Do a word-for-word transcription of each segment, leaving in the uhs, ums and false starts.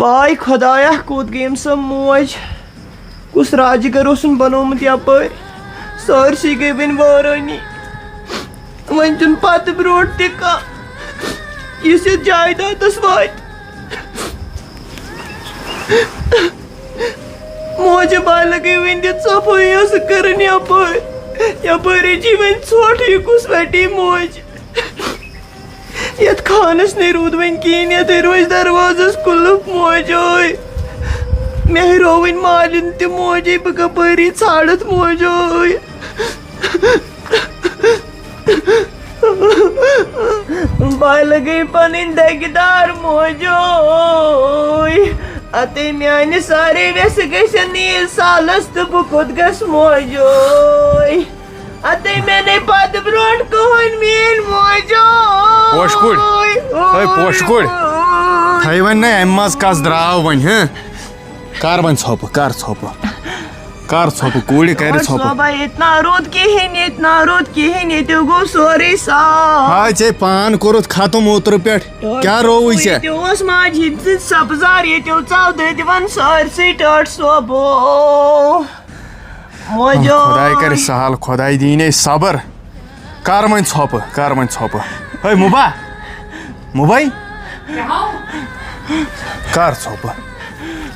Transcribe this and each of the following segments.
پاے خۄدایا، کوٚت گٔیَم سۄ موج؟ کُس راجگر اوسُن بنوومُت یپٲرۍ؟ سٲرسٕے گٔے وۄنۍ وٲرٲنی۔ وۄنۍ چھُنہٕ پتہٕ برونٛٹھ تہِ کانٛہہ، یُس یَتھ جایدادس واتہِ۔ موجہِ بالہِ گٔے وۄنۍ دِتھ صفٲیی ٲسٕکھ کَران یَپٲرۍ۔ یَپٲرۍ چھِ وۄنۍ ژھۄٹھ، یہِ کُس وَٹی موج؟ یَتھ خانَس نَے روٗد وۄنۍ کِہیٖنۍ، یَتھ روزِ دروازَس قُلُف موجوے۔ مےٚ ہیٚرو وۄنۍ مالیُن تہِ موجے، بہٕ کَپٲری ژھانٛڈَتھ موجوے؟ بہٕ لگے پنٕنۍ دگہِ دار موجوے۔ اتے میانہِ سارے ویسہٕ گژھن نہٕ یہِ سالس، تہٕ بہٕ کوٚت گژھٕ موجوے؟ اتے مےٚ نے پتہٕ برونٛٹھ کٕہٕنۍ میٲنۍ موجوے۔ پوشہٕ کُڑۍ۔ ہے، پوشہٕ کُڑۍ۔ تھٲیِو وۄنۍ نَے اَمہِ منٛز کَس درٛاو وۄنۍ، ہہ؟ کر وۄنۍ ژھۄپہٕ، کر ژھۄپہٕ، کر ژھۄپہٕ، کوٗرِ کرِ وۄنۍ ژھۄپہٕ۔ صوبہ، ییٚتہِ نہ روٗد کِہیٖنۍ، ییٚتہِ نہ روٗد کِہیٖنۍ، ییٚتہِ گوٚو سورُے صاف۔ ہاے، ژےٚ پان کوٚرُتھ ختم اوترٕ پٮ۪ٹھ، کیٛاہ رووُے ژےٚ؟ ییٚتہِ اوس ماجہِ ہِنٛدِ سۭتۍ سبزار، ییٚتہِ اوس ژاو دٔدۍ وَن سٲرسٕے ٹٲٹھ صوبو۔ موجو۔ خۄداے کرِ سہل، خۄداے دِیِن اَسہِ صبر۔ کر وۄنۍ ژھۄپہٕ، کر وۄنۍ ژھۄپہٕ۔ ہے مُبا، مُبے، کر ژھۄپہٕ۔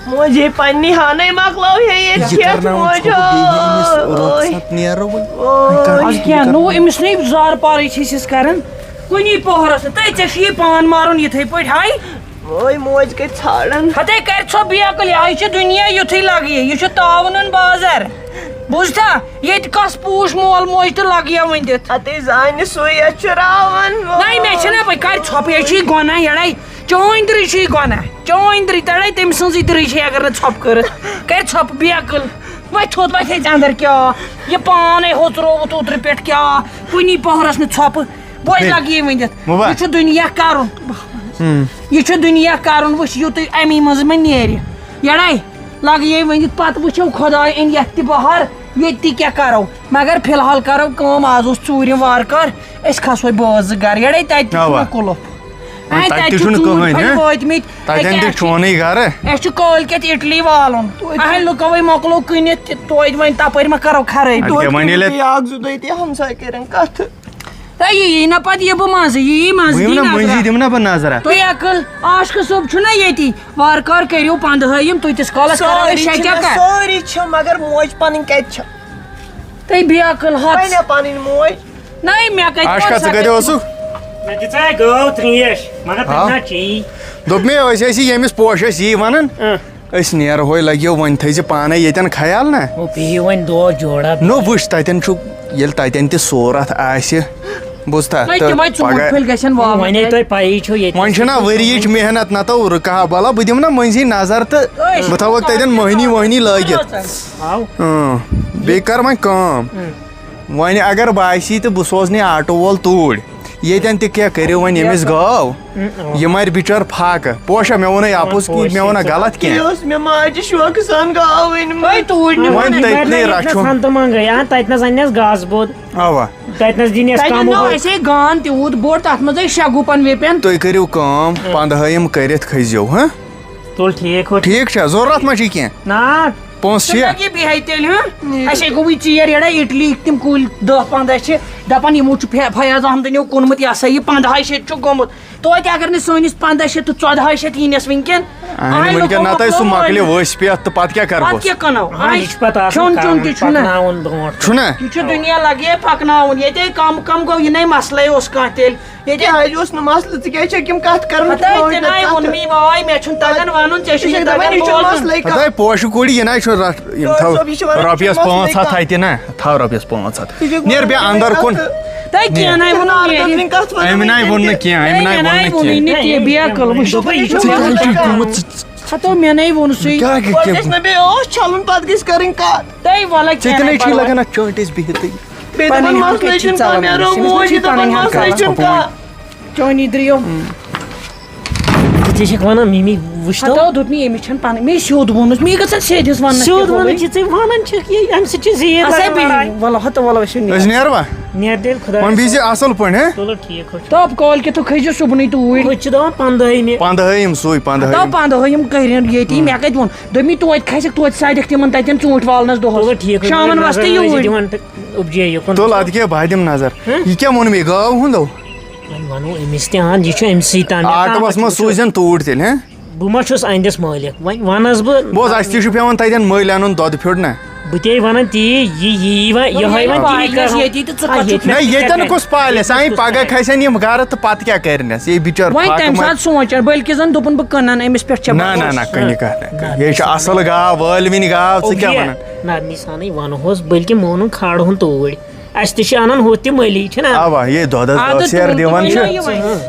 موجی پننی ہانَے مۄکلاو ہے ییٚتہِ یہِ کھٮ۪تھ، کرناوُن موجو۔ ژھۄپہٕ، بیٚیہِ ییٚلہِ أمِس رۄخصت نیرو وۄنۍ۔ اوے۔ وۄنۍ کر آز کیٛاہ نوٚو أمِس نَے زارٕ پارٕے چھِ أسۍ کران۔ کُنی پۄہرس نہٕ۔ تٔتۍ ژےٚ چھُ یہِ پان مارُن یِتھَے پٲٹھۍ ہاے۔ وٲے موج کَتہِ ژھانٛڈن؟ ہتے کَرِ ژھۄپہٕ بیقٕل، یہِ چھُ دُنیا یُتھُے لَگہِ، یہِ چھُ تاوُن بازر۔ بوٗزتھا؟ ییٚتہِ کَس پوٗش مول موج تہٕ لَگہِ یا ؤنِتھ۔ ہتے زانہِ سُے یَتھ چھُ راوان وول۔ نَے، مےٚ چھِنہ پَے، کَرِ ژھۄپہٕ، یہِ چھُے گۄناہ یَڑَے۔ چٲنۍ درٕے چھُے گۄناہ، چٲنۍ درٕے تَڑَے تٔمۍ سٕنٛزٕے درٕے چھے اگر نہٕ ژھۄپہٕ کٔرٕتھ۔ کَرِ ژھۄپہٕ بیقٕل۔ وۄتھ تھوٚد وۄتھ ہے ژےٚ اَندَر کیٛاہ؟ یہِ پانَے ہوٚژرووُتھ اوترٕ پٮ۪ٹھ کیٛاہ؟ کُنی پۄہرَس نہٕ ژھۄپہٕ۔ بوے بیٚیہِ لگہِ یہِ ؤنِتھ۔ مُبا۔ یہِ چھُ دُنیا کرُن۔ ہُم۔ یہِ چھُ دُنیا کرُن، وٕچھ یُتُے اَمی منٛز مہ نیرِ۔ یَڑے لگہِ یہِ ؤنِتھ، پتہٕ وٕچھو خۄداے أنۍ یَتھ تہِ بہار، ییٚتہِ تہِ کیٛاہ کرو۔ مگر فی الحال کرو کٲم، آز اوس ژوٗرِم وارٕ کار، أسۍ کھسو بٲژ زٕ گرٕ۔ یَڑے تَتہِ تہِ اَوا۔ چھُنہٕ قُلُف۔ وۄنۍ اَے، تَتہِ تَتہِ تہِ چھُ چھُنہٕ ژوٗنٛٹھۍ کٕہٕنۍ، پھٔلۍ ہہ؟ وٲتۍمٕتۍ۔ تَتٮ۪ن أکیٛاہ تہِ چھُ چونُے گرٕ۔ اَسہِ چھُ کٲلۍ کٮ۪تھ اِٹلی والُن۔ توتہِ اَہَے لُکوٕے مۄکلو کٕنِتھ تہِ، توتہِ وۄنۍ تَپٲرۍ مہ کرو خرٲبی۔ اَدٕ کیٛاہ، وۄنۍ ییٚلہِ بیٚیہِ اکھ زٕ دۄہ تہِ ہمساے کَرن کَتھٕ۔ تہٕ یہِ یی نہ پتہٕ یہِ بہٕ منٛزٕ، یہِ یی منٛزٕ، بہٕ یِمہٕ دِی نہ نظرا۔ مٔنٛزی، دِمہٕ نہ بہٕ نظرا۔ تُہۍ عقل، عاشقہٕ صٲب چھُنہ ییٚتی، وارٕ کارٕ کٔرِو پنٛدہٲیِم، تُہۍ تِس کالس کرو سٲری أسۍ چھِ شیٚکیٛاہ مےٚ، کر۔ سٲری چھِ، مگر موج پنٕنۍ کتہِ چھِ؟ تُہۍ بے عقل ہتھ۔ وۄنۍ مےٚ پنٕنۍ موج۔ نَے، مےٚ کتہِ عاشقہ، ووٚن ژٕ سۄ کتہِ کتہِ؟ اوسُکھ؟ مےٚ دِژاے گٲو ترٛیش، مگر ہاو۔ تَتہِ نہ چیٚیی۔ دوٚپ مےٚ، أسۍ ٲسی ییٚمِس پوشس یی ونان۔ اۭں۔ أسۍ نیرہوے، لگیو وۄنۍ تھٲیزِ پانے ییٚتٮ۪ن خیال نا۔ وۄنۍ پیٚیہِ وۄنۍ دۄہ جوڑا۔ نو وٕچھ، تتٮ۪ن چھُ، ییٚلہِ تتٮ۪ن تہِ صوٗرت آسہِ، بوٗزتھا، تۄہہِ تہٕ تِمے ژوٗنٛٹھۍ پگاہ پھٔلۍ گژھن واوٕنۍ۔ وۄنے تۄہہِ پَیی چھو ییٚتہِ وۄنۍ چھُنہ ؤرۍ یِچ محنت، نتہٕ رُکہٕ ہا بلہ، بہٕ دِمہٕ نہ مٔنٛزی نظر تہٕ أسۍ بہٕ تھاوَکھ تتٮ۪ن مٔہنی ؤہنی لٲگِتھ۔ آو۔ اۭں، بیٚیہِ کر وۄنۍ کٲم۔ اۭں۔ وۄنۍ اگر باسی تہٕ بہٕ سوزنٕے آٹو وول توٗرۍ۔ ییٚتٮ۪ن تہِ کیٛاہ کٔرِو وۄنۍ ییٚمِس گٲو؟ اۭں، اۭں۔ یہِ مَرِ بِچٲر فاکہٕ۔ پوشا، مےٚ ووٚنُے اَپُز کِنہٕ مےٚ ووٚنا غلط کینٛہہ؟ یہِ ٲس مےٚ ماجہِ شوقہٕ سان گاو أنمٕژ۔ ہے، توٗرۍ نہٕ ہے، وۄنۍ وَنٕے۔ تٔتنٕے تَتہِ نَس رَچھُن۔ ہَن تہٕ منٛگَے، آ، تَتہِ نَس اَنہِ نَس گاسہٕ بوٚد۔ اَوا۔ تَتہِ نَس دِنۍ اَسہِ تَتہِ کَم نہٕ ہُہ۔ اَسے گان تیوٗت بوٚڑ، تَتھ منٛز ٲسۍ شےٚ گُپَن ویٚپٮ۪ن۔ تُہۍ کٔرِو کٲم، پنٛدہٲیِم کٔرِتھ کھٔسۍزیو، ہہ؟ تُل، ٹھیٖک ہو۔ ٹھیٖک چھا؟ ضروٗرت ما چھِ کینٛہہ؟ نہ۔ پونٛسہٕ چھِ؟ تہٕ لگہِ بیٚہے تیٚلہِ، ہہ؟ اَسے گوٚوٕے ژیر یَڑا اِٹلی، تِم کُلۍ دَہ پنٛداہ چھِ، دَپان یِمو چھُ فے-، فیاض احمدَن یِمو کُنمُت، یہِ ہسا یہِ پنٛدہاے شیٚتھ چھُ گوٚمُت۔ توتہِ اگر نہٕ سٲنِس پنٛداہ شیٚتھ تہٕ ژۄدہاے شیٚتھ یِنَس وٕنکٮ۪ن، اَہَنہِ آے وٕنکٮ۪ن لُکو نَتہٕ سُہ مۄکلہِ مۄکلٲومٕتۍ۔ ؤسۍ پٮ۪تھ تہٕ پَتہٕ کیٛاہ کَرٕ پَتہٕ بہٕ؟ کیٛاہ کٕنو؟ اَہَنہِ آے چھُ پَتہٕ آسان کھیوٚن چیوٚن کَرُن، تہِ چھُنہ۔ پَکناوُن برونٛٹھ۔ چھُنہ؟ یہِ چھُ دُنیا لگہِ پَکناوُن، ییٚتے کَم کَم گوٚو، یہِ نَے مسلَے اوس کانٛہہ تیٚلہِ۔ ییٚتہِ حظ اوس نہٕ مسلہٕ، ژٕ کیٛازِ چھَکھ یِم کَتھ کران؟ ہتاے، ژےٚ نَے ووٚنمُے واے، مےٚ چھُنہٕ تَگان وَنُن، ژےٚ چھُے یہِ نہٕ تَگان بوزُن۔ مسلَے کَتھ۔ ہتاے، پوشہٕ کُڑِ، یہِ نَے چھُنہٕ رَٹھ-، یِم تھاو۔ صٲب، یہِ چھُ وَنان، رۄپیَس یہِ چھُ مسلَے پانٛژھ ہَتھ کَتھ۔ ہَتہِ نہ، تھاو رۄپیَس پانٛژھ ہَتھ۔ یہِ چھُ نیر بیٚیہِ اَندَر کُن۔ تَے کینٛہہ نَے ووٚنُے نہٕ۔ کینٛہہ۔ أمۍ نَے ووٚن نہٕ کینٛہہ، أمۍ نَے ووٚن نہٕ کینٛہہ۔ یہِ بے عقل وٕچھ۔ ژٕ کیٛاہ چھُکھ گوٚمُت؟ ہتو، مےٚ نَے ووٚن سُے۔ کیٛاہ گٔے گۄڈٕ کیٛاہ؟ گژھِ مےٚ بیٚیہِ ٲس چھَلُن، پَتہٕ گژھِ کَرٕنۍ کَتھ۔ تَے وَلہٕ ژےٚ تہِ کینٛہہ نَے نَے چھُے پَرواے۔ لَگان اَتھ چٲنٛٹِس بِہِتھٕے۔ بیٚیہِ دَپان پَنٕنۍ ہَن مسلَے کَتہِ چھِ چھُنہٕ کانٛہہ، ژَلان؟ مےٚ روٚو أسۍ موج، چھِ یہِ دَپان پَنٕنۍ ہَن مسلَے کَتہِ چھُنہٕ ژَلان؟ کانٛہہ۔ چٲنی درٛیو۔ ژٕ چھَکھ وَنان مِمی وٕچھ تو۔ ہَتو دوٚپ مےٚ، ییٚمِس چھَنہٕ پَنٕنۍ، مےٚ سیوٚد ووٚنُس، مےٚ گژھان سیٚدِس وَننَس سیوٚد کیٛاہ وَنُن گوٚبُے؟ چھِ ژٕ وَنان چھَکھ یہِ، اَمہِ سۭتۍ چھِ زیٖر ہَسا لَگان بیٚیہِ، لَڑاے۔ وَلہٕ ہَتو وَلہٕ ٲسِو نیران۔ أسۍ نیروا؟ نیرٕ تیٚلہِ خۄدایَس وۄنۍ بیٚیہِ زِ اَصٕل پٲٹھۍ، ہہ؟ چلو ٹھیٖک حظ چھُ۔ تَب کٲلۍ کٮ۪تھ کھٔسۍ زِ صُبحنٕے توٗرۍ۔ ہُتہِ چھِ دَپان پنٛدہٲیمہِ۔ پنٛدہٲیِم سُے، پنٛدہٲیِم۔ دَپ پنٛدہٲیِم کٔرِن ییٚتی، مےٚ کَتہِ ووٚن؟ دوٚپمَے توتہِ کھسٮ۪کھ، توتہِ سَڑکھ تِمَن تَتٮ۪ن ژوٗنٛٹھۍ والنَس دۄہَس۔ چلو ٹھیٖک حظ، شامَن نظر وَسہٕ تہٕ روزِ یوٗرۍ۔ دِوان تہٕ اوٚبجے یوکُن۔ تُل اَدٕ کیٛاہ، بہٕ ہا دِمہٕ نظر۔ ہہ؟ یہِ کیٛاہ ووٚن مےٚ، گاو ہُنٛد ہو؟ وۄنۍ وَنو أمِس تہِ، اَہَن، یہِ چھُ أمۍ سٕے تام، مےٚ کَم آٹوَس منٛز وٕچھو۔ سوٗزِزٮ۪ن توٗرۍ تیٚلہِ، ہہ؟ بہٕ ما چھُس أہنٛدِس مٲلِک؟ وۄنۍ وَن حظ بہٕ۔ بوز، اَسہِ تہِ چھُ پٮ۪وان تَتٮ۪ن مٔلۍ اَنُن دۄدٕ پھیوٚر نہ۔ بہٕ تے وَنان تی، یہِ یی وۄنۍ، یِہوٚے وۄنۍ تی کَرو۔ ییٚتی تہٕ ژٕ آ، کَتھ ییٚتہِ چھُکھ نہ، ییٚتٮ۪ن کُس پالٮ۪س؟ آے پَگاہ کھسن یِم گَرٕ تہٕ پَتہٕ کیٛاہ کَرنَس؟ یہِ بِچٲر وۄنۍ فاقہٕ تَمہِ ما ساتہٕ سونٛچان، بٔلکہِ زَن دوٚپُن بہٕ کٕنَن أمِس پٮ۪ٹھ چھےٚ نہ، نہ، بَروسہٕ۔ نہ، کٕنہِ کَتھ نہ، کٕنہِ۔ یہِ چھِ اَصٕل گاو، وٲلوِنۍ گاو، ژٕ کیٛاہ اوٚبجے، وَنان؟ نرمی سانٕے وَنہوس، بٔلکہِ مونُن کھالہون توٗرۍ۔ اَسہِ تہِ چھِ اَنان ہُتھ تہِ مٔلی، چھِنہ؟ اَوا، یے دۄدَس آ، دَہ تہٕ سیر تُہُنٛد دِوان تہِ چھِ۔ وَنیو یہِ وۄنۍ۔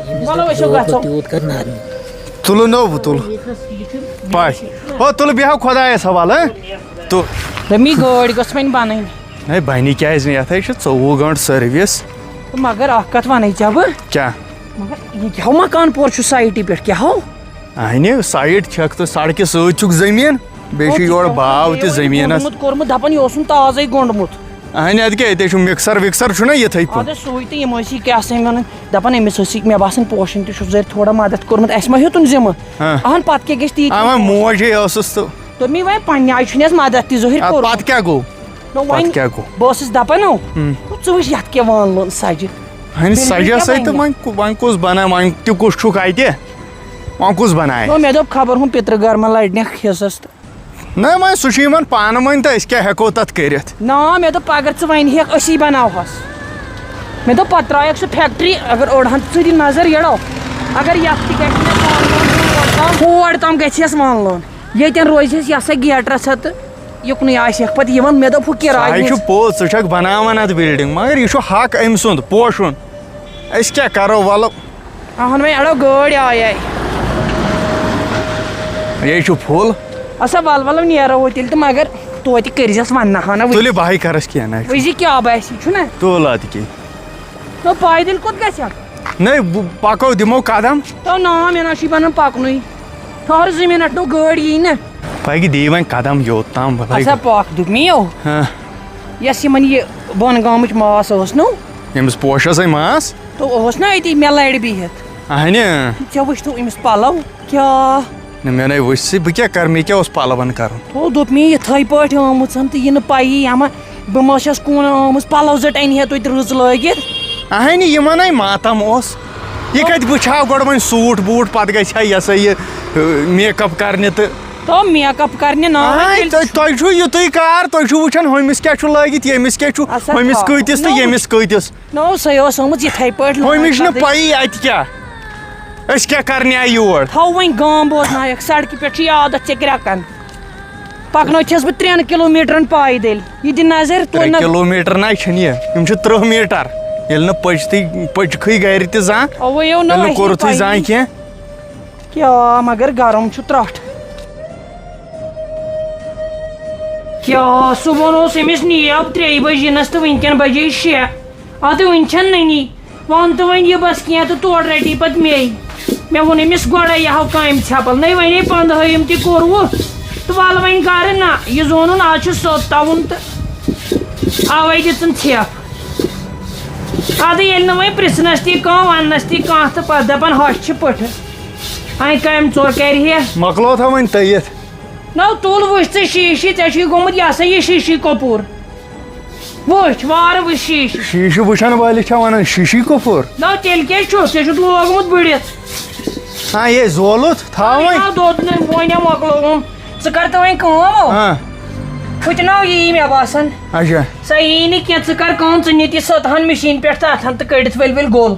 وَلو أسۍ ہو گژھو۔ تیوٗت کَر نرمی۔ تُلہٕ نو بہٕ تُلہٕ۔ ییٚتہِ نَس یہِ چھُ پَے۔ او تُلہٕ بیٚہو خۄدایَس حوالہٕ، ہہ؟ تہٕ دوٚپمَے گٲڑۍ گٔژھ وۄنۍ بَنٕنۍ۔ ہے، بَنہِ کیٛازِ نہٕ؟ یَتھ ہے چھِ ژوٚوُہ گٲنٛٹہٕ سٔروِس۔ تہٕ مگر اَکھ کَتھ وَنَے ژےٚ بہٕ۔ کیٛاہ؟ مگر یہِ کیٛاہ ہو مکان پور چھُ سایٹہِ پٮ۪ٹھ، کیٛاہ ہو؟ اَہنہِ، سایٹ چھَکھ تہٕ سڑکہِ سۭتۍ چھُکھ زٔمیٖن، بیٚیہِ چھُ یورٕ باو تہِ زٔمیٖنَس۔ گوٚنٛڈمُت کوٚرمُت، دَپان یہِ اوسُم تازَے گوٚنٛڈمُت۔ اَہنہِ، اَدٕ کیٛاہ، ییٚتہِ چھُ مِکسَر وِکسَر چھُنہ یِتھَے پٲٹھۍ۔ اَدٕ سُے تہٕ یِم ٲسی کیٛاہ سا وَنان، دَپان أمِس ٲسی، مےٚ باسان پوشَن تہِ چھُس زَرِ تھوڑا مَدَتھ کوٚرمُت، اَسہِ ما ہیوٚتُن ذِمہٕ؟ ہاں۔ اَہَن، پَتہٕ کیٛاہ گژھِ تی؟ اَوا، موجے ٲسٕس تہٕ۔ دوٚپمَے وۄنۍ پنٛنہِ آیہِ چھُنہٕ اَسہِ مَدَتھ تہِ ظٲہِر اَدٕ کوٚرمُت۔ پَتہٕ کیٛاہ گوٚو؟ نو وۄنۍ پَتہٕ کیٛاہ گوٚو؟ بہٕ ٲسٕس دَپان، نو، ہُم۔ ژٕ وٕچھ یَتھ کیٛاہ وانہٕ لون سَجہِ۔ ہَنہِ بِلکُل سَجہِ کیٛاہ سَے تہٕ بَنہِ؟ وۄنۍ کُ-، وۄنۍ کُس بَنایہِ؟ وۄنۍ تہِ کُس چھُکھ اَتہِ؟ وۄنۍ کُس بَنایہِ؟ نو، مےٚ دوٚپ خبر ہُم پِترٕ گَرٕ ما لَڑنَکھ حِصَس تہٕ۔ نہ، وۄنۍ سُہ چھُ یِمَن پانہٕ ؤنۍ تہٕ أسۍ کیٛاہ ہٮ۪کو تَتھ کٔرِتھ؟ نا، مےٚ دوٚپ اگر ژٕ وَنہِ ہٮ۪کھ أسی بَناوہوس۔ مےٚ دوٚپ پَتہٕ ترٛایَکھ سُہ فیکٹری، اگر اوٚڑ ہَن ژٕ دِ نظر یَڑو۔ اگر یَتھ تہِ گژھِ مےٚ وَنُن، ہور تام گژھِ یَس وَنُن۔ ییٚتٮ۪ن روزِ اَسہِ یہِ ہسا گیٹرَس ہَتھ تہٕ یُکنُے آسہِ ہَکھ پَتہٕ یِوان۔ مےٚ دوٚپ ہُہ کِراے سُہ ہیٚچھ۔ چھُ پوٚز، ژٕ چھَکھ بَناوان اَتھ بِلڈِنٛگ، مگر یہِ چھُ حق أمۍ سُنٛد پوشُن۔ أسۍ کیٛاہ کَرو وَلہٕ؟ اَہَن وۄنۍ اَڑو گٲڑۍ آیے۔ یے چھُ فُل۔ اَسا وَل وَلہٕ نیرو وۄنۍ تیٚلہِ تہٕ مگر توتہِ کٔرۍزٮ۪س وَننہٕ ہنا وٕنہِ۔ تُلہِ بَہٕے کَرَس کینٛہہ نہ۔ وٕچھ زِ کیٛاہ باسہِ، چھُنہ؟ تُل اَدٕ کیٛاہ۔ نو پایدٔلۍ کوٚت گژھکھ؟ نہ، بہٕ پَکو، دِمو قدم۔ تو نا، مےٚ نہ چھُے بَنان پَکنُے۔ ٹھٔہر زٕ مِنٹ، نو گٲڑۍ یی نہ۔ پَکہِ دی وۄنۍ قدم یوٚت تام، بہٕ اَسا لَگہٕ۔ پَکھ، دوٚپمَے یو۔ ہاں۔ یۄس یِمَن یہِ بۄن گامٕچ ماس ٲس نو؟ ییٚمِس پوشَس ہے ماس؟ تو اوس نہ أتی مےٚ لَرِ بِہِتھ۔ اَہنہِ۔ ژےٚ وٕچھ تو أمِس پَلو کیٛاہ؟ نہ، مےٚ نَے وٕچھ سُہ، بہٕ کیٛاہ کَرٕ، مےٚ کیٛاہ اوس پَلوَن کَرُن؟ تو دوٚپ مےٚ یِتھَے پٲٹھۍ آمٕژ تہٕ یہِ نہٕ پَیی اَما بہٕ ما چھَس کُن آمٕژ، پَلو زٔٹ اَنہِ ہے توتہِ رٕژ لٲگِتھ۔ اَہَنہِ، یِمَن ہے ماتَم اوس۔ یہِ کَتہِ وٕچھِ ہا گۄڈٕ وۄنۍ سوٗٹ بوٗٹ، پَتہٕ گژھِ ہا یہِ ہسا یہِ، ٲ، میک اپ کَرنہِ تہٕ۔ تو میک اپ کَرنہِ نا اَہَے، تیٚلہِ تۄہہِ، تۄہہِ چھُو یِتُے کار، تُہۍ چھُو وٕچھان ہُمِس کیٛاہ چھُ لٲگِتھ، ییٚمِس کیٛاہ چھُ، اَسا ہُمِس تھاو۔ کۭتِس تہٕ نو۔ ییٚمِس کۭتِس۔ نو، سۄے ٲس آمٕژ یِتھَے پٲٹھۍ ہُمِس چھِنہٕ پَتہٕ۔ پَیی اَتہِ کیٛاہ۔ أسۍ کیٛاہ کَرنہِ آیہِ یور؟ تھاو وۄنۍ گام بوزنایَکھ، سڑکہِ پٮ۪ٹھ چھِ یہِ عادت ژےٚ کرٛٮ۪کَن۔ پَکنٲوِتھ چھَس بہٕ ترٛٮ۪ن کِلوٗ میٖٹرَن پایدٔلۍ۔ یہِ دِ نظر، توتہِ ترٛےٚ نہ۔ کِلوٗ میٖٹر نہ چھِنہٕ یہِ، یِم چھِ ترٕٛہ میٖٹر۔ ییٚلہِ نہٕ پٔچتٕے، پٔچکھٕے گرِ تہِ زانٛہہ، اَوَے یو نہ ییٚلہِ نہٕ اَسہِ کوٚرُتھُے پَیی۔ زانٛہہ کینٛہہ۔ کیٛاہ مگر گرم چھُ ترٛٹھ۔ کیٛاہ صُبحن اوس أمِس نیب ترٛیٚیہِ بجہِ یِنَس تہٕ وٕنکٮ۪ن بجے شےٚ۔ اَدٕ وٕنہِ چھَنہٕ نٔنی۔ وَن تہٕ وۄنۍ یہِ بَس کینٛہہ تہٕ تورٕ رَٹی پَتہٕ مے۔ مےٚ ووٚن أمِس گۄڈَے، یہِ ہاو کامہِ ژھٮ۪پَل۔ نَے وَنے پنٛدہٲیِم تہِ کوٚروٕ۔ تہٕ وَلہٕ وۄنۍ گَرٕ نہ، یہِ زونُن آز چھُ سوٚت تَوُن تہٕ اَوَے دِژٕن ژھٮ۪پھ۔ اَدٕ ییٚلہِ نہٕ وۄنۍ پِرٛژھنَس تہِ کانٛہہ، وَننَس تہِ کانٛہہ تہٕ پَتہٕ دَپان ہۄچھ چھِ پٕٹھٕ۔ اَمہِ کامہِ ژور کَرِ ہے۔ مۄکلو تھا وۄنۍ تٔیِتھ۔ نو تُل وٕچھ ژٕ شیٖشہٕ، ژےٚ چھُے گوٚمُت یہِ ہسا یہِ شیٖشہٕ کۄپوٗر۔ وٕچھ، وارٕ وٕچھ شیٖشہٕ۔ شیٖشہٕ وٕچھن وٲلِس چھا ونان شیٖشی کۄپوٗر؟ نو تیٚلہِ کیٛازِ چھُس؟ ژےٚ چھُتھ لوگمُت بٕڑِتھ۔ ہاں، یے زولُتھ، تھاو وۄنۍ۔ نو دوٚد نہٕ، وۄنۍ ہا مۄکلووُم۔ ژٕ کر تہٕ وۄنۍ کٲم، او۔ ہاں۔ پھٕٹناو یی مےٚ باسان۔ اچھا۔ سۄ یی نہٕ کینٛہہ، ژٕ کر کٲم، ژٕ نہِ تہِ سۄ تہن مِشیٖن پٮ۪ٹھ تہٕ اتھن تہٕ کٔڑِتھ ؤلۍ ؤلۍ گوٚل۔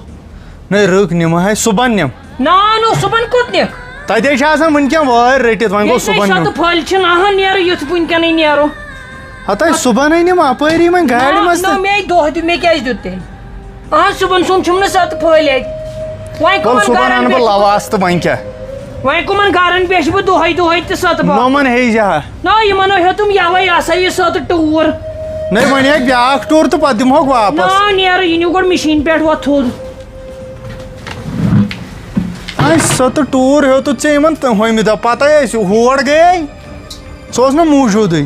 نہ، رٕکھ نِمہٕ ہاے، صُبحن نِم۔ نا، نو، صُبحن کوٚت نِکھ؟ تَتے چھِ آسان وٕنکٮ۪ن وٲرۍ رٔٹِتھ، وۄنۍ گوٚو ییٚلہِ صُبحن تۄہہِ نیُن۔ سۄ تہٕ پھٔلۍ چھِنہٕ اَہَن نیرو، یُتھ وٕنکٮ۪نٕے نیرو۔ ہَتہٕ صُبحنٕے نِم اَپٲری وۄنۍ گاڑِ نا، منٛز نو، تہٕ۔ مے دۄہ دیُت، مےٚ کیٛازِ دیُت تیٚلہِ؟ اَہَن، صُبحن سوٗم چھُم نہٕ سۄ تہٕ پھٔلۍ اَتہِ۔ وۄنۍ وَلہٕ کٕمَن صُبحن گَرَن اَنہٕ بہٕ پٮ۪ٹھ؟ لَواس تہٕ وۄنۍ کیٛاہ؟ وۄنۍ کٕمَن گَرَن پٮ۪ٹھ چھِ بہٕ دۄہَے دۄہَے تہٕ سۄ تہٕ پھٔلۍ؟ نومَن ہیٚیہِ زِ ہا۔ نا، یِمَن ہیوٚتُم یَوَے، یہِ ہسا یہِ سۄ تہٕ ٹوٗر۔ نَے، وۄنۍ ہیٚکہِ بیٛاکھ ٹوٗر تہٕ پَتہٕ دِمہوکھ واپَس۔ نا، نیرٕ، یہِ نیوٗ گۄڈٕ مِشیٖن پٮ۪ٹھ ہۄتھ تھوٚد۔ اَسہِ سۄ تہٕ ٹوٗر ہیوٚتُتھ ژےٚ یِمَن تہٕ ہُمہِ دۄہ۔ پَتَے ٲسۍ ہور گٔیے، سُہ اوس نہٕ موٗجوٗدٕے۔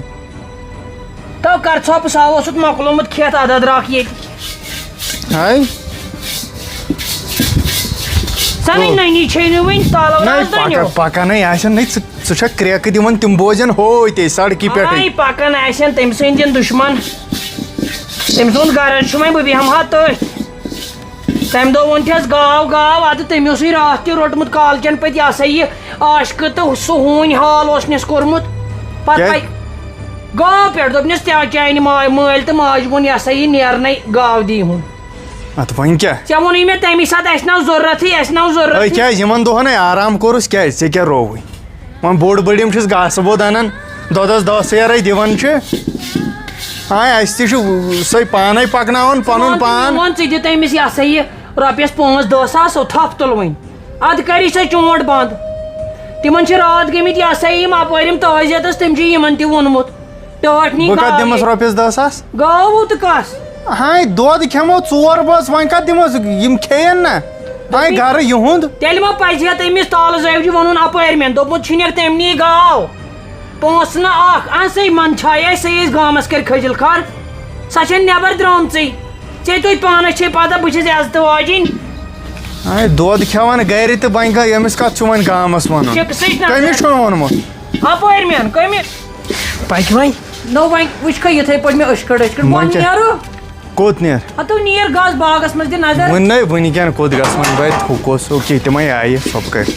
تو کر ژھۄپہٕ، سُہ اوسُتھ مۄکلومُت کھٮ۪تھ، اَدٕ اَدٕ راکھ ییٚتہِ۔ ہاے۔ سنٕے نٔنی چھے نہٕ وٕنہِ تالو نَے، راز دٔنِو۔ پکان، پکانٕے آسن نَے، ژٕ، ژٕ چھکھ کرٛیکہٕ دِوان، تِم بوزن ہوے تے سڑکہِ پٮ۪ٹھٕے۔ آے پکان آسن تٔمۍ سٕنٛدٮ۪ن دُشمن۔ تٔمۍ سُنٛد غرض چھُ وۄنۍ بہٕ بیٚہمہٕ ہا تٔتھۍ۔ تَمہِ دۄہ ووٚن چھَس گاو گاو، اَدٕ تٔمۍ اوسُے راتھ تہِ روٚٹمُت کالچَن پٔتۍ یہِ ہسا یہِ عاشقہٕ تہٕ سُہ ہوٗنۍ حال اوس نَس کوٚرمُت۔ پتہٕ کیٛازِ؟ پَے-، گاو پٮ۪ٹھ دوٚپنَس، "ژےٚ چانہِ ما-، مٲلۍ تہٕ ماجہِ ووٚن یہِ ہسا یہِ نیرنَے گاو دی ہُن۔" اَتھ وۄنۍ کیٛاہ؟ ژےٚ ووٚنُے مےٚ تَمی ساتہٕ، اَسہِ ناو ضروٗرتھٕے، اَسہِ ناو ضروٗرتھٕے۔ أے کیٛازِ یِمن دۄہن ہے آرام کوٚرُس، کیٛازِ؟ ژےٚ کیٛاہ رووُے؟ وۄنۍ بوٚڑ بٔڑِم چھُس گاسہٕ بود اَنان، دۄدَس دَہ سیرَے دِوان چھِ۔ آے، اَسہِ تہِ چھُ سۄے پانَے پَکناوان پَنُن پان۔ وَن ژٕ دِ تٔمِس یہِ ہسا یہِ رۄپیَس پانٛژھ دَہ ساس، ہُہ تھَپھ تُل وۄنۍ۔ اَدٕ کَری سۄ چونٛٹھ بنٛد۔ تِمَن چھِ راتھ گٔمٕتۍ یہِ ہسا یہِ یِم اَپٲرۍ یِم تٲزیَتَس، تٔمۍ چھُ یِمَن تہِ ووٚنمُت۔ ٹٲٹھ نی بہٕ کَتھ گاو دِمَس ییٚتہِ۔ رۄپیَس دَہ ساس؟ گاو تہٕ کَس؟ ہاے، دۄد کھٮ۪مو ژور بٲژ، وۄنۍ کَتھ دِموس؟ یِم کھیٚیَن نہ۔ ہاے، دوٚپُے، گَرٕ یِہُنٛد۔ تیٚلہِ ما پَزِ ہا تٔمِس تالہٕ زٲوجہِ وَنُن اَپٲرۍ مٮ۪ن؟ دوٚپمُت چھُنٮ۪کھ تٔمنٕے گاو۔ پونٛسہٕ نہٕ اَکھ، اَن سَے منٛد چھایہِ اَسہِ سٲنِس گامَس کَرِ کھٔجِل خان۔ سۄ چھَنہٕ نٮ۪بَر درٛامژٕے۔ ژےٚ توتہِ پانَس چھے پَتہ، بہٕ چھَس عزتہٕ واجِنۍ۔ ہاے، دۄد کھٮ۪وان گَرِ تہٕ وۄنۍ گٔے، أمِس کَتھ چھُ وۄنۍ گامَس وَنُن؟ شِکسٕچ نظر۔ کٔمِس چھُنہٕ ووٚنمُت؟ اَپٲرۍ مٮ۪ن، کٔمِس؟ پَکہِ وۄنۍ۔ نو وۄنۍ وٕچھ کھا یِتھَے پٲٹھۍ مےٚ أچھ کٔڑ، أچھ کٔڑ۔ وۄنۍ وۄنۍ کیٛاہ؟ نیرو۔ کوٚت نیر؟ ہتو نیر گژھ باغس منٛز دِ نظر۔ وۄنۍ نے، وٕنہِ کیٛاہ کوٚت گژھٕ وۄنۍ؟ بہٕ تھوٚکُس، أوکے، تِمے آیہِ سۄپہٕ کٔرۍ۔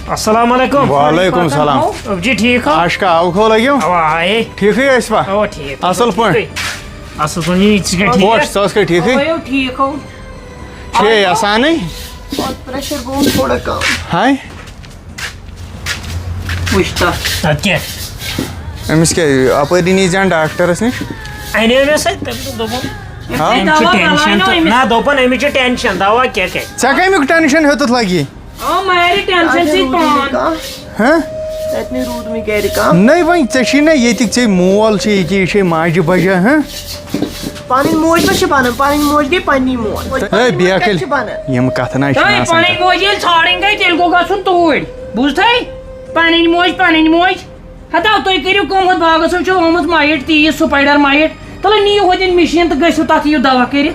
السلام علیکم۔ وعلیکم السلام۔ جی ٹھیٖک ہو؟ عاشقہ، آو کھو لگیو؟ اوا آیے۔ ٹھیٖکھٕے ٲسوا؟ اوا ٹھیٖک۔ اصل پٲٹھۍ؟ ٹھیٖکھٕے۔ اصل پٲٹھۍ، یہِ ژٕ چھکھا ٹھیٖک؟ پوش، ژٕ ٲسکھا ٹھیٖکھٕے؟ اوا، ٹھیٖک ہو۔ چھے یژھانٕے؟ پریشر گوٚو تھوڑا کم۔ ہاے؟ وٕچھ تَتھ۔ تَتھ کیٛاہ؟ أمِس کیٛاہ، اَپٲری نیٖزِہَن ڈاکٹرَس نِش؟ اَنے مےٚ سۭتۍ، تٔمۍ دوٚپ، دوٚپُن، ہا؟ أمِس چھُ دوا ٹٮ۪نشَن بَلاے تہٕ، نہٕ أمِس۔ نہ، دوٚپُن، أمِس چھُ ٹٮ۪نشَن، دَوا کیٛاہ کَرِ؟ ژےٚ کَمیُک ٹٮ۪نشَن ہیوٚتُتھ لَگی؟ آ، مَرِ ٹٮ۪نشَن سۭتۍ پان۔ ہہ؟ تَتہِ نَے روٗد وٕنہِ گَرِ کانٛہہ۔ نَے وۄنۍ، ژےٚ چھُے نہ ییٚتہِ، ژےٚ مول چھُ ییٚکیٛاہ، یہِ چھے ماجہِ بَجا، ہہ؟ پنٕنۍ موج ما چھِ بنان؟ پنٕنۍ موج گٔے پننی موج۔ ہے، بیکھٕے۔ کَتہِ چھِ بنان؟ یِم کَتھٕ نہ چھِ ہے، آسان پنٕنۍ کَتھ۔ موج ییٚلہِ ژھانٛڈٕنۍ گٔے، تیٚلہِ گوٚو گژھُن توٗرۍ۔ بوٗزتھٕے؟ پنٕنۍ موج، پنٕنۍ موج۔ ہتا، تُہۍ کٔرِو کٲم، ہُتھ باغس منٛز چھُ آمُت مایِٹ تیٖژ، سپایڈر مایِٹ۔ تَلہٕ نِیِو ہوٚتٮ۪ن مِشیٖن تہٕ گٔژھِو تَتھ، یِیِو دوا کٔرِتھ۔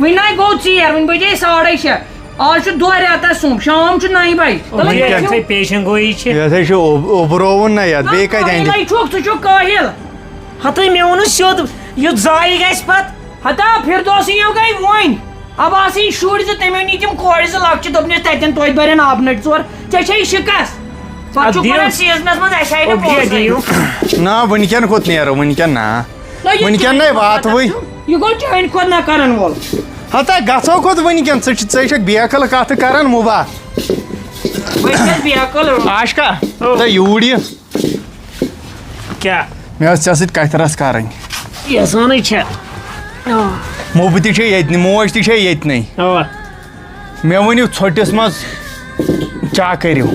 وٕنہِ نَے گوٚو ژیر، وٕنہِ بجے ساڑے شےٚ۔ آز چھُ دۄہ رٮ۪تس سُم، شام چھُ نَیہِ بجہِ۔ تَلہٕ وۄنۍ کیٛاہ گٔژھِو۔ یِتھَے پیشن گویی چھِ۔ یَتھ ہے چھُ اوٚب-، اوٚبرووُن نہ یَتھ، نہ، بیٚیہِ کَتہِ اَنہِ؟ کاہِلَے چھُکھ، ژٕ چھُکھ کٲہِل۔ ہتٕے مےٚ ووٚنُس سیوٚد، یُتھ ضایع گژھِ پتہٕ۔ ہتا، فردوسٕے یو گٔے وۄنۍ۔ اب آسٕے شُرۍ زٕ، تٔمۍ أنۍ تِم کورِ زٕ لۄکچہِ، دوٚپنَس، "تَتٮ۪ن توتہِ بَرن آبہٕ نٔٹۍ ژور۔" ژےٚ چھے شِکَس۔ پَتہٕ اَدٕ چھُکھ دِیِو۔ وَنان، "سیٖزنَس منٛز اَسہِ آیہِ نہٕ اَدٕ دِیو، پونٛسَے۔" دِیِو۔ نہ، وٕنکٮ۪ن کوٚت نیرو؟ وٕنکٮ۪ن نہ۔ نہ، یہِ وٕنکٮ۪ن کیٛاہ نَے چھُ واتوٕے۔ یہِ گوٚو چانہِ کھۄتہٕ نہ کَرَن وول۔ ہتا، گژھو کوٚت وٕنکٮ۪ن؟ ژٕ چھِ، ژٕ چھَکھ بیکٕل کَتھٕ کَران، مُبا۔ بہٕ چھَس بیکٕل۔ عاشقہ، او۔ تہٕ یوٗرۍ یہِ۔ کیٛاہ؟ مےٚ ٲس ژےٚ سۭتۍ کَتھِ رَژھ کَرٕنۍ۔ یَژھانٕے چھےٚ۔ آ۔ مُبہٕ تہِ چھے ییٚتنٕے، موج تہِ چھے ییٚتنٕے۔ اَوا۔ مےٚ ؤنِو، ژھۄٹِس منٛز چا کٔرِو؟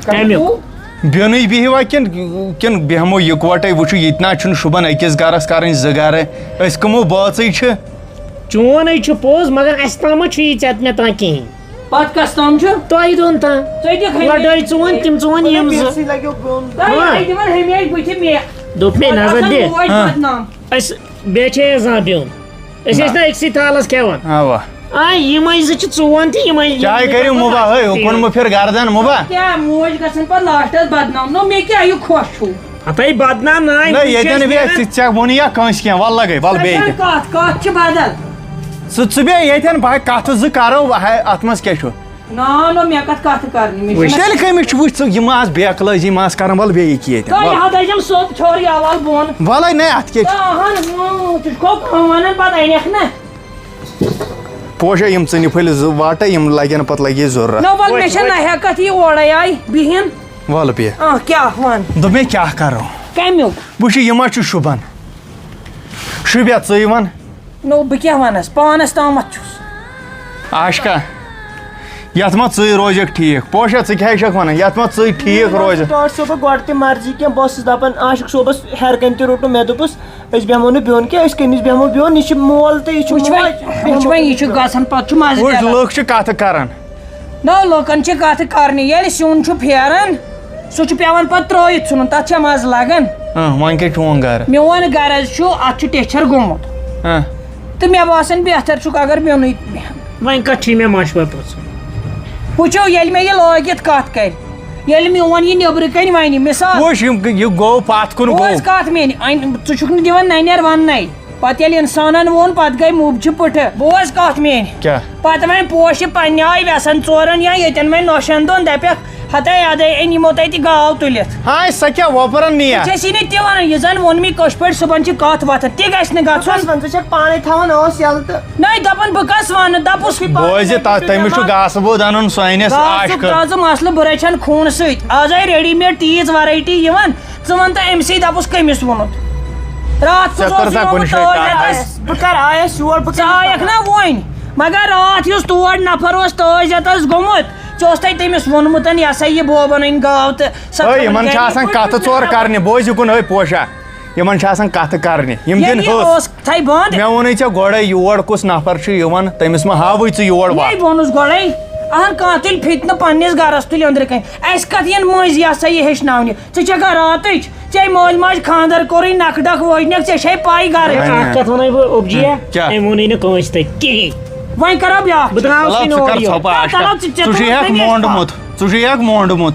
کَمیُک؟ بیوٚنٕے بِہِوا کِنہٕ، کِنہٕ بیٚہمو یِکوَٹَے؟ وٕچھِو، ییٚتہِ نہ چھُنہٕ شوٗبان أکِس گَرَس کَرٕنۍ زٕ گَرٕ۔ أسۍ کٕمو بٲژٕے چھِ۔ چون ہے چھُ پوٚز، مگر اَسہِ تام ما چھُ یہِ ژےٚ مےٚ تام کِہیٖنۍ۔ پتہٕ کس تام چھُ؟ تۄہہِ دۄن تام۔ ژٕ دِکھ ہمیشہِ۔ لڑٲے ژٕ وَن، تِم ژٕ وَن یِم زٕ۔ بیٚسٕے لَگیو پیوٚن۔ تۄہہِ ہاں۔ ہے دِوان ہمیشہِ بٕتھِ مےٚ۔ دوٚپ مےٚ پتہٕ نظر آسان دِ۔ موج ہاں۔ بدنام۔ أسۍ بیٚیہِ چھِ أسۍ زانٛہہ بیوٚن۔ أسۍ ٲسۍ نہ أکسٕے تھالس کھٮ۪وان۔ اوا۔ آ، یِمے زٕ چھِ ژٕ وَن تہٕ یِمے۔ چاے کٔرِو مُبا، ہے، ہُکُن مہٕ پھِر گردن مُبا۔ کیٛاہ موج گژھن پتہٕ لاسٹس بدنام؟ نو، مےٚ کیٛاہ یہِ خۄش چھُو؟ ہتے بدنام نہ، ییٚتٮ۪ن بیٚیہِ ژےٚ ووٚنُے یا کتھ، کتھ چھِ بدل۔ سۄ چھَنہٕ کتھ، کتھ چھِ بدل۔ ژٕ، ژٕ بیٚہہ ییٚتٮ۪ن، بہٕ کتھٕ زٕ کرو، ہے، اتھ منٛز کیٛاہ چھُ؟ نا، نا، مےٚ کتھ کتھٕ کرنہِ، مےٚ چھُنہٕ۔ تیٚلہِ کٔمِس چھُ، وٕچھ ژٕ، یِم آسہٕ بیکلٲزی، یِم آسہٕ کران، وَلہٕ بیٚیہِ یہِ کہِ ییٚتٮ۪ن، تۄہہِ وَلہٕ۔ یہِ ہا دٔجم سوٚت ژھیوٚر یہِ اَوَل بۄن۔ وَلَے نَے، اَتھ کیٛاہ چھُ؟ ژٕ اَہَن، اۭں، ژٕ چھُکھ کٲم وَنان، پَتہٕ اَنٮ۪کھ نہ۔ پوشا، یِم ژٕنہِ پھٔلۍ زٕ واٹے، یِم لگن پتہٕ لگی ضروٗرت۔ نہ، وَلہٕ، مےٚ چھےٚ نہ ہٮ۪کتھ یہِ اورَے آیہِ بِہِنۍ۔ وَلہٕ بیٚہہ۔ آ، کیٛاہ وَن؟ دوٚپ مےٚ کیٛاہ کَرو؟ کَمیُک؟ وٕچھ، یہِ ما چھُ شوٗبان؟ شوٗبیا ژٕے وَن۔ نو، بہٕ کیٛاہ وَنس؟ پانَس تامَتھ چھُس۔ عاشقہ، یَتھ ما ژٕے روزکھ ٹھیٖک؟ پوشا، ژٕ کیٛاہ چھَکھ وَنان؟ یَتھ ما ژٕے ٹھیٖک روزکھ؟ ٹاٹھ صٲبہ گۄڈٕ تہِ مرضی کینٛہہ، بہٕ اوسُس دَپان عاشق صٲبَس ہٮ۪رٕ کَنۍ تہِ روٚٹُم، مےٚ دوٚپُس، أسۍ بیٚہمو نہٕ بیوٚن کینٛہہ، أسۍ کٔمِس بیٚہمو بیوٚن؟ یہِ چھِ مول تہٕ یہِ چھِ وٕچھ وۄنۍ، موج، وٕچھ بیٚہمو وۄنۍ، یہِ چھُ بیوٚن۔ گژھان، پَتہٕ چھُ مَزٕ وٕچھ، نیران۔ لُکھ چھِ کَتھٕ کَران۔ نو، لُکَن چھِ کَتھٕ کَرنہِ، ییٚلہِ سیُن چھُ پھیران، سُہ چھُ پٮ۪وان پَتہٕ ترٛٲیِتھ ژھٕنُن، تَتھ چھا مَزٕ لَگان؟ اۭں، وۄنۍ کَتہِ چون گَرٕ؟ میون غرض چھُ، اَتھ چھُ ٹیچھر گوٚمُت۔ اۭں۔ تہٕ مےٚ باسان بہتر چھُکھ اگر بیوٚنُے بیٚہن۔ وۄنۍ کَتھ چھُے مےٚ مَشوَرٕ پرٛژھُن؟ وٕچھِو، ییٚلہِ مےٚ یہِ لٲگِتھ کَتھ کَرِ، ییٚلہِ میون یہِ نیٚبرٕ کَنۍ وَنہِ، مِثال، وٕچھ، یِم، یہِ گوٚو پَتھ کُن گوٚو۔ بوز کَتھ میٛٲنۍ، اَنہِ، ژٕ چھُکھ نہٕ دِوان نَنٮ۪ر وَننَے۔ پَتہٕ ییٚلہِ اِنسانَن ووٚن، پَتہٕ گٔے مُبجہِ پٕٹھٕ۔ بوز کَتھ میٛٲنۍ۔ کیٛاہ؟ پَتہٕ وۄنۍ پوشہِ پنٛنہِ آیہِ وٮ۪سَن ژورَن یا ییٚتٮ۪ن وۄنۍ نۄشَن دۄن دَپٮ۪کھ، ہتے ادے، أنۍ یِمو تۄہہِ تہِ گاو تُلِتھ۔ ہاے، سۄ کیٛاہ وۄپرن نِیَکھ؟ بہٕ چھَس یی نہٕ تہِ وَنان، یہِ زَن ووٚن مےٚ کٲشِر پٲٹھۍ، صُبحن چھِ کَتھ وۄتھان، تہِ گژھِ نہٕ گژھُن۔ بس وۄنۍ ژٕ چھَکھ پانَے تھاوان ٲس یَلہٕ تہٕ نَے، دَپان بہٕ کَس وَنہٕ، دَپُس۔ بوزِ، تَتھ، تٔمِس چھُ گاسہٕ بوٚد اَنُن سانِس گاسُک عاشقَس۔ تازٕ مسلہٕ، بہٕ رَچھَن خوٗنہٕ سۭتۍ۔ آز آیہِ ready made تیٖژ variety یِوان، ژٕ وَن تہٕ أمۍ سٕے دَپُس کٔمِس ووٚنُتھ۔ راتھ کُس ژےٚ کٔر اوس سا یومُت کُنہِ جایہِ تٲج کَتھ؟ یَتَس؟ بہٕ کَرٕ آیَس یور، بہٕ ژٕ کَرٕ آیَکھ نا وۄنۍ، مگر راتھ یُس تور نفر اوس تٲج یَتَس گوٚمُت، ژےٚ اوس تَتہِ تٔمِس ووٚنمُت، یہِ ہسا یہِ بوبَن أنۍ گاو تہٕ سۄ ہے، تھٲوٕن یِمَن چھِ گَرِ۔ آسان کَتھٕ ژور کَرنہِ، بوزِ یُکُن، ہے پوشا، یِمَن چھِ آسان کَتھٕ کَرنہِ، یِم ییٚلہِ دِن یہِ ہٕس۔ اوس تھَے بنٛد۔ مےٚ ووٚنُے ژےٚ گۄڈَے، یور کُس نفر چھُ یِوان، تٔمِس مہ ہاوٕے ژٕ یور وَتھ۔ یے ووٚنُس گۄڈَے، اَہَن کانٛہہ تُلہِ فِتنہٕ پنٛنِس گَرَس تُلہِ أنٛدرٕ کَنۍ، اَسہِ کَتھ یِن مٔنٛزۍ یہِ ہسا یہِ ہیٚچھناونہِ؟ ژٕ چھَکھا راتٕچ؟ ژےٚ مٲلۍ ماجہِ خانٛدر کوٚرُے، نَکھٕ ڈَکھ وٲجنَکھ، ژےٚ چھے پَے گَرٕچ۔ وۄنۍ اَکھ کَتھ وَنَے بہٕ اوٚبجِیا، کیٛاہ؟ أمۍ ووٚنُے نہٕ کٲنٛسہِ تَتہِ کِہیٖنۍ۔ وۄنۍ کَرو بیٛاکھ بہٕ درٛاوُس چلو، یہِ ژٕ نور کر یہِ۔ ژھۄپہٕ آشکا۔ چلو، ژٕ، ژےٚ ژٕ چھُے تھوٚوُتھ ہیٚکھ پنٛنِس مونٛڈمُت، ژٕ چھُے ہیٚکھ مونٛڈمُت،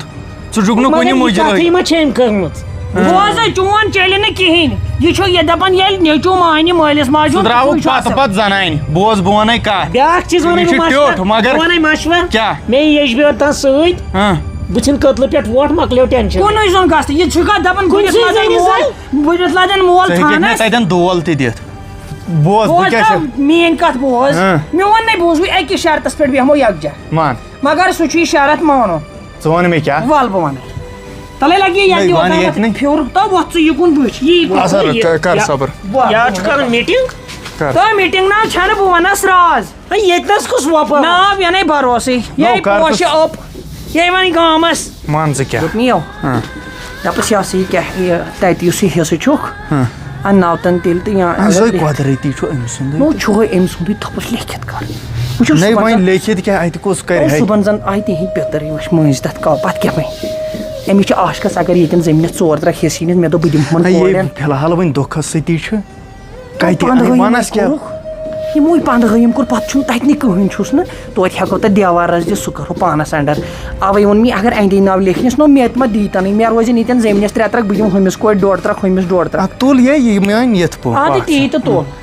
ژٕ چھُکھ نہٕ مگر کُنہِ یہِ مُجرٲے۔ کَتھٕے ما چھِ أمۍ کٔرمٕژ؟ بوز، چون چیلہِ نہٕ کِہیٖنۍ۔ یہِ چھُ یہِ دَپان، ییٚلہِ نیٚچوٗ مانہِ مٲلِس ماجہِ سُہ ہُنٛد، درٛاوُکھ سُے چھُ پَتہٕ اَصٕل۔ پَتہٕ زَنانہِ۔ بوز، بہٕ وَنَے کَتھ۔ بیٛاکھ چیٖز وَنَے یہِ بہٕ چھُ مَشوَرٕ، ٹیوٚٹھ، مگر بہٕ وَنَے مَشوَرٕ۔ کیٛاہ؟ مےٚ یہِ یَجبہِ یوت تام سۭتۍ۔ ہاں۔ بہٕ ژھٕنہٕ کٔدلہٕ پٮ۪ٹھ ووٹ، مۄکلیو ٹٮ۪نشَن۔ کُنُے زوٚن گژھ، یہِ چھُکھا دَپان، کُنہِ بہٕ چھُس زٔنۍ لَدان زَنہِ مول، سۭتۍ۔ بہٕ چھُس لَدان مول ژٕ ہیٚککھ مےٚ تھانَس۔ تَتٮ۪ن دول تہِ دِتھ۔ بوز، بہٕ بوز کیٛاہ تہٕ چھَس۔ میٛٲنۍ کَتھ بوز۔ ہاں۔ میون نَے بوز، وۄنۍ اَکی شرطَس پٮ۪ٹھ بیٚہمو یَکجاہ۔ وَن۔ مگر سُہ چھُ یہِ شرط مانُن۔ ژٕ وَن مےٚ کیٛاہ؟ وَل بہٕ وَنَے۔ تَلَے لَگہِ یہِ یَتھ نَے، دِوان وَن تَتھ ییٚتہِ نَے۔ پھیُر، تہٕ وۄتھ ژٕ یِکُن بٕتھِ۔ یی وَن۔ اَصٕل، یہِ۔ کَر، کَر یا-، صبر۔ یا چھُ کَرُن میٖٹِنٛگ۔ کَر۔ تہٕ میٖٹِنٛگ نہ چھَنہٕ، بہٕ وَنَس راز۔ ہے، ییٚتہِ نَس کُس وۄپَر؟ نا، مےٚ نَے بھروسٕے۔ نو، یے کَر ژٕ پوشہِ اوٚپ، یے وَنہِ گامَس۔ وَن ژٕ کیٛاہ؟ دوٚپ مےٚ یو۔ ہاں۔ دَپَس، یہِ ہسا یہِ کیٛاہ، یہِ تَتہِ یُس یہِ حصہٕ چھُکھ، ہاں۔ اَنناو تَن تیٚلہِ تہٕ یا اَسہِ اگر زَے لیکھ-، قۄدرٔتی چھُ أمۍ سُندٕے۔ نو، چھُے أمۍ سُندٕے، دوٚپُس لیکھِتھ کَر۔ وٕچھِو، نَے، صُبحن وۄنۍ زَن، لیکھِتھ کیٛاہ، اَتہِ کُس کَرِ نو، ہے؟ صُبحن زَن آیہِ تِہِنٛدۍ پِتٕر، یہِ وٕچھ مٔنٛزۍ تَتھ کا-، پَتہٕ کیٛاہ وَنہِ؟ أمِس چھِ عاشقَس اگر ییٚتٮ۪ن زٔمیٖنَس ژور ترٛکھ حصہٕ یِنَس، مےٚ دوٚپ، بہٕ دِمہٕ ہُمَن نَے، یے کورٮ۪ن۔ فِلحال وۄنۍ دۄکھَس سۭتی چھُ۔ کَتہِ؟ پَنٛدہٲیِم وَنَس کیٛاہ؟ کوٚرُکھ۔ یِموٕے پَنٛدہٲیِم کوٚر، پَتہٕ چھُنہٕ تَتہِ نہٕ کٕہٕنۍ چھُس نہٕ۔ توتہِ ہٮ۪کو تَتھ دیوار رَژھ دِتھ، سُہ کَرو پانَس اَنڈَر۔ اَوَے ووٚن مےٚ، اگر اَندے ناو لیکھنَس، نو مےٚ تہِ ما دیٖتَنٕے، مےٚ روزن ییٚتٮ۪ن زٔمیٖنَس ترٛےٚ ترٛکھ، بہٕ دِمہٕ ہُمِس کورِ ڈۄڈ ترٛکھ، ہُمِس ڈۄڈ ترٛکھ۔ اَدٕ تُل یے، یہِ میٛٲنۍ یِتھ پٲٹھۍ اَدٕ کَتھ تی چھِ۔ تہٕ تُل۔